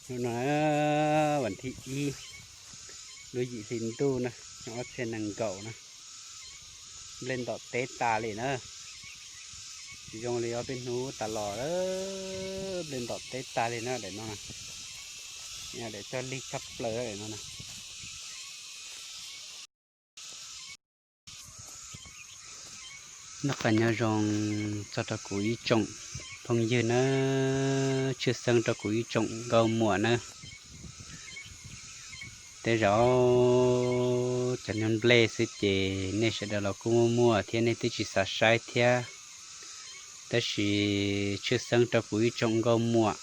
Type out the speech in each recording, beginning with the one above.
Hnub no, vas thib ib lub yim hli ntuj na, xyoo ob txhiab nees nkaum na, nplej ntom teb tas li na. Tsis zoo li ob peb hnub tas los, nplej ntom teb tas li na daim no na. Daim txog lig tshaj plaws daim no na. Noj qab nyob zoo txog rau kuv ib tsoom phooj ywg nawb, tshwj xeeb rau kuv ib tsoom nkauj muam nawb. Tej zaum cov niag nplej xwb ces nej sawv daws los kuj muaj muaj thiab, nej twb tsis xav saib thiab. Tab sis tshwj xeeb rau kuv ib tsoom nkauj muam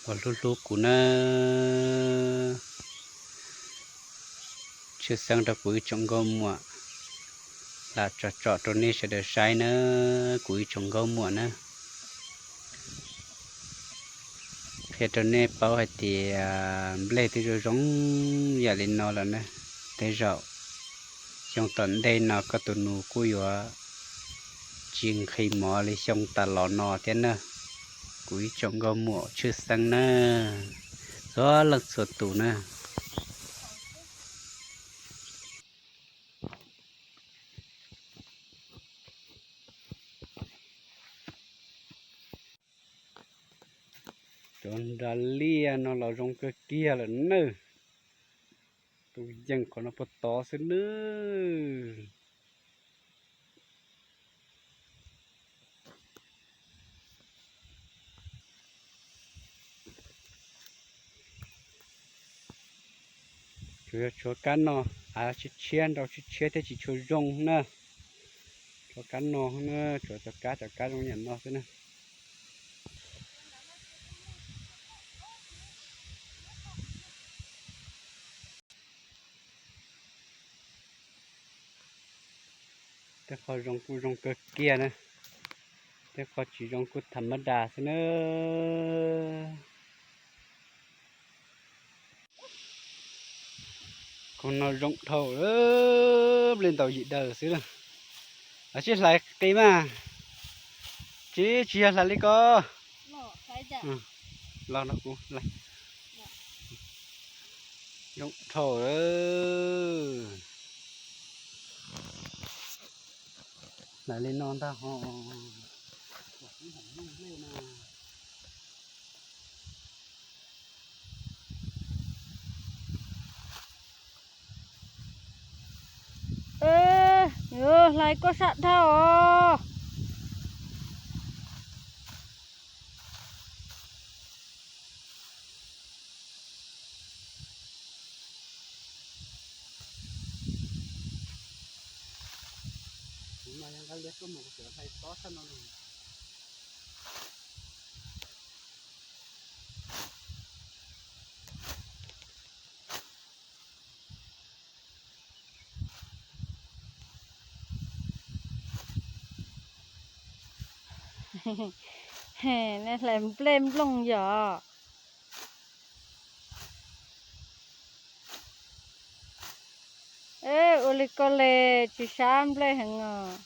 uas hlub hlub kuv nawb. Tshwj xeeb rau kuv ib tsoom nkauj muam, lam tsom tsom rau nej sawv daws saib nawb kuv ib tsoom nkauj muam nawb. Qhia rau nej paub hais tias nplej twb zoo zoo yam li no lawm na, tej zaum xyoo tom ntej no koj tus nus kuj yuav tsis nqhis mov li xyoo tas los no thiab na. Kuv ib tsoom nkauj muam tshwj xeeb na, txhua leej txhua tus na. Cov nras liaj no los zoo kawg kiag lawm nawb. Tus yeej qhov no puag tod xwb nawb. Tsuas yog tshuav kab no, av tshiab tshiab nrau tshiab tshiab thiab tsis tshua zoo na. Tshuav kab no, tshuav cov kab, cov kab zoo yam no xwb na. Tej qho zoo kuj zoo kawg kiag na, tej qho tsis zoo kuj tham mab das xwb na. Koog no zoo dhau, nplej ntaus yim daws xwb na. Los sib hlais qis mas. Tsis, tsis yog hlais li ko. Los no kuv hlais. Zoo dhau. Hlais li no ntag ho. Hlais koj sab dhau os. Nej hlais nplej nplooj yom? Ua li ko le, tsis sab nplej heev os.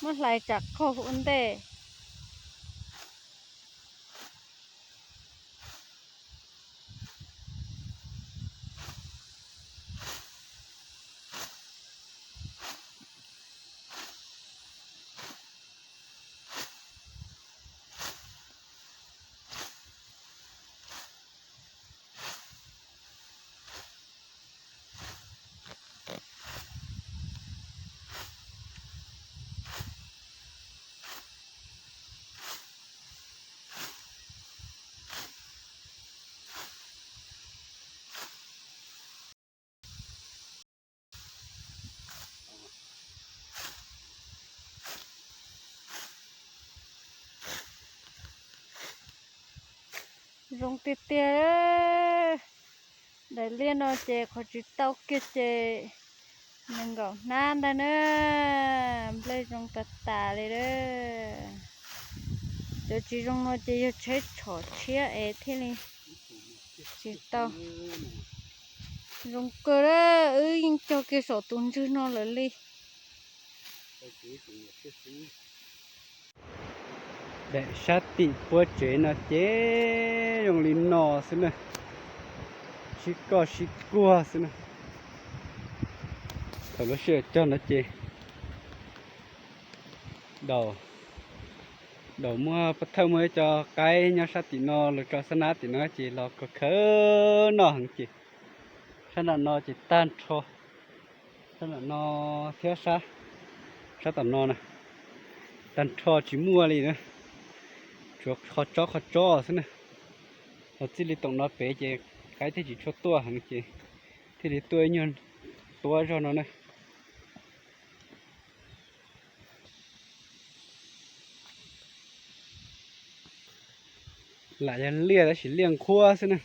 Muab hlais tsam qaug ua ntej. Zoo tiag tiag. Daim liaj no ces qhov tsis tau kiag ces nees nkaum hnab ntag na. Nplej zoo tas tas li lawm. Cov tsis zoo no ces yog tsheb tshom tshiab es thiaj li tsis tau. Zoo kawg, wb yeej cog kiag saum tus ntswg no lawm li. Daim sab tim puab tsev no ces zoo li no xwb na, sib koj sib kuag xwb na. Thaum lub sij hawm cog no ces daum, daum muab pov thawj muab cov qaib nyob sab tim no los tso sab nab tim no ces los khaws khaws noj heev ces sab nram no ces tag nrho, sab nram no thiab sab, sab tom no na, tag nrho tsis muaj li na, tshuav qhov tsob qhov tsob xwb na. Los txij li tom no pem ces qaib thiaj tsis tshua tuaj heev ces thiaj li tuaj ib nyuag tuab zog no na. Lam yog liaj tab sis liaj nqhuab xwb na.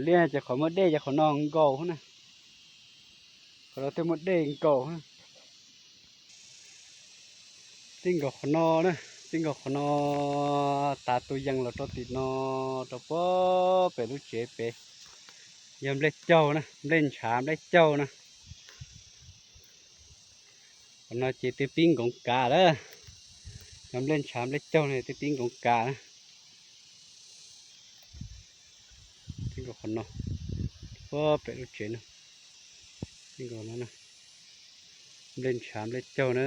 Liaj ces qhov muaj dej ces qhov no nkaus na, qhov no thiaj muaj dej nkaus. Txij nkaus qhov no na, txij nkaus qhov no tav tus yees los rau tim no, rau puag pem lub tsev pem, yog nplej caug na, nplej ntshav nplej caug na. Qhov no ces twb pib nkoov kav lawm, yog nplej ntshav nplej caug no twb pib nkoov kav na. Txij nkaus qhov no, puag pem lub tsev no, txij nkaus no, nplej ntshav nplej caug na.